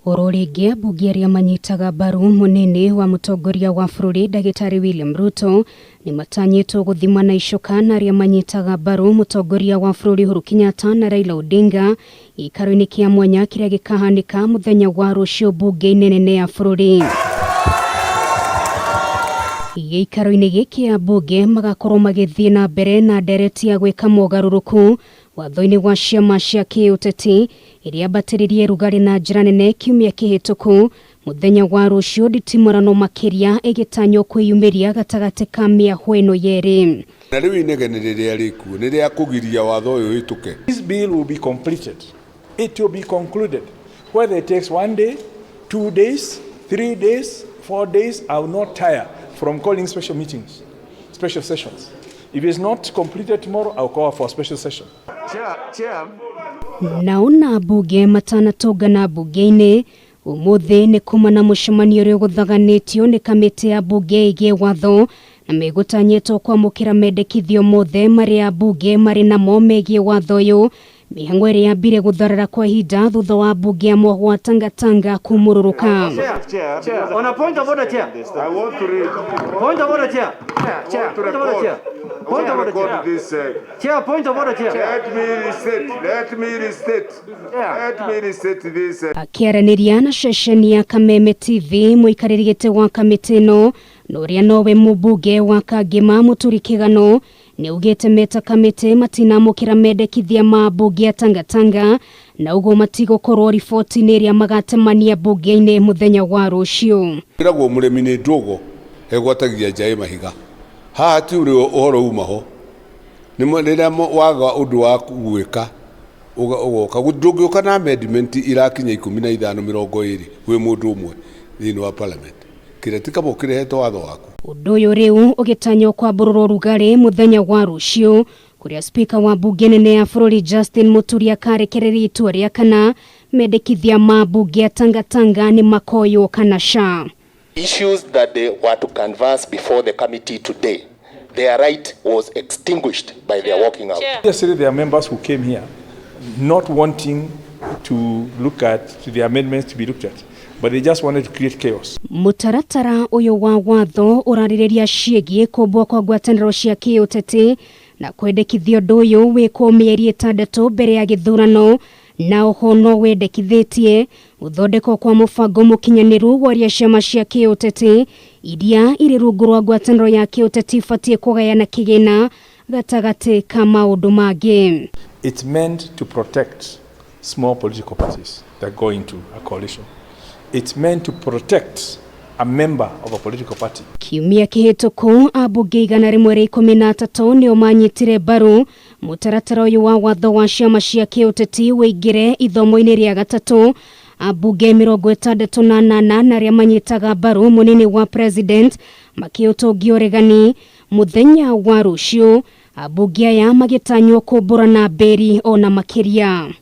Oro rĩngĩ ambunge arĩa manyitaga mbaru mũnene wa mũtongoria wa bũrũri Ndagĩtarĩ William Ruto nĩ matanyĩtwo gũthimana icoka na arĩa manyitaga mbaru mũtongoria wa bũrũri Uhuru Kenyatta na Raila Odinga gĩikaro-inĩ kĩa mwanya kĩrĩa gĩkahanĩka mũthenya wa rũciũ mbunge-inĩ nene ya bũrũri. Gĩikaro-inĩ gĩkĩ ambunge magakorwo magĩthiĩ na mbere na ndereti ya gwĩka mogarũrũku watho-inĩ wa ciama cia kĩũteti ĩrĩa yambatĩrĩrie rugarĩ na njĩra nene kiumia kĩhĩtũku. Mũthenya wa rũciũ nditimũrano makĩria ĩgĩtanywo kwĩyumĩria gatagatĩ ka mĩahũ ĩno yerĩ. Na rĩu inegene rĩrĩa rĩkuo nĩ rĩa kũgiria watho ũyũ ũhĩtũke. This bill will be completed. It will be concluded. Whether it takes one day, 2 days, 3 days, 4 days, I will not tire from calling special meetings, special sessions. If it's not completed tomorrow, I'll call for a special session. Chair, chair. Nao na ambunge matanatũngana mbunge-inĩ ũmũthĩ nĩ kuma na mũcemanio ũrĩa ũgũthaganĩtio nĩ kamĩtĩ ya mbunge ĩgiĩ watho na megũtanyĩtwo kwamũkĩra mendekithio mothe marĩa ambunge marĩ namo megiĩ watho ũyũ. Mĩhang'o ĩrĩa yambire gũtharara kwa ihinda thutha wa mbunge ya mwahũ wa Tangatanga kumũrũrũka. Chair, Chair, on a point of order, Chair. I want to read. Point of order, Chair. Chair, To point of order, record, Chair. Point to of order, record Chair. this. Chair, point of order, Chair. Let me restate. Let me restate. Let me restate this. Akĩaranĩria na ceceni ya Kameme TV, mũikarĩri gĩtĩ wa kamĩtĩ ĩno na ũrĩa nowe mũmbunge wa Kangema Mũturi Kĩgano nĩ augĩte meta kamĩtĩ matinamũkĩra mendekithia ma mbunge ya Tangatanga na ũguo matigũkorwo riboti-inĩ ĩrĩa magatemania mbunge-inĩ mũthenya wa rũciũ. Ĩragwo mũrĩmi nĩ ndogo egwatagia njaĩ mahiga. Haha ti ũrĩ ũhoro uma ho. Nĩ rĩrĩa waga ũndũ wa gwĩka ũgoka ndũngĩũka na amendment irakinya 15 20 wĩ mũndũ ũmwe thĩinĩ wa parliament. Kĩrĩa ti kaba ũkĩrehete watho waku. Ũndũ ũyũ rĩu ũgĩtanywo kwambũrũra ũrugarĩ mũthenya wa rũciũ kũrĩa spika wa mbunge nene ya bũrũri Justin Muturi akarekereria itua rĩa kana mendekithia ma mbunge ya Tangatanga nĩ makoywo kana ca. Issues that they were to canvass before the committee today, their right was extinguished by their walking out. Yesterday, there are members who came here not wanting to look at the amendments to be looked at, but they just wanted to create chaos. Mũtaratara ũyũ wa watho ũrarĩrĩria ciĩgiĩ kũmbwo kwa ngwatanĩro cia kĩũteti na kwendekithia ũndũ ũyũ wĩkwo mĩeri 6 mbere ya gĩthurano na oho no wendekithĩtie gũthondekwo kwa mũbango mũkinyanĩru wa ũrĩa ciama cia kĩũteti iria irĩ rungu rwa ngwatanĩro ya kĩũteti ibatiĩ kũgayana kĩgĩna gatagatĩ ka maũndũ mangĩ. It's meant to protect small political parties that go into a coalition. It's meant to protect a member of a political party. Kiumia kĩhĩtũku ambunge 113 nĩo manyitire mbaru mũtaratara ũyũ wa watho wa ciama cia kĩũteti wĩingĩre ithomo-inĩ rĩa gatatũ. Ambunge 68 na arĩa manyitaga mbaru mũnini wa president makĩũtũngia ũregani. Mũthenya wa rũciũ ambunge aya magĩtanywo kũmbũrana mbĩri ona makĩria.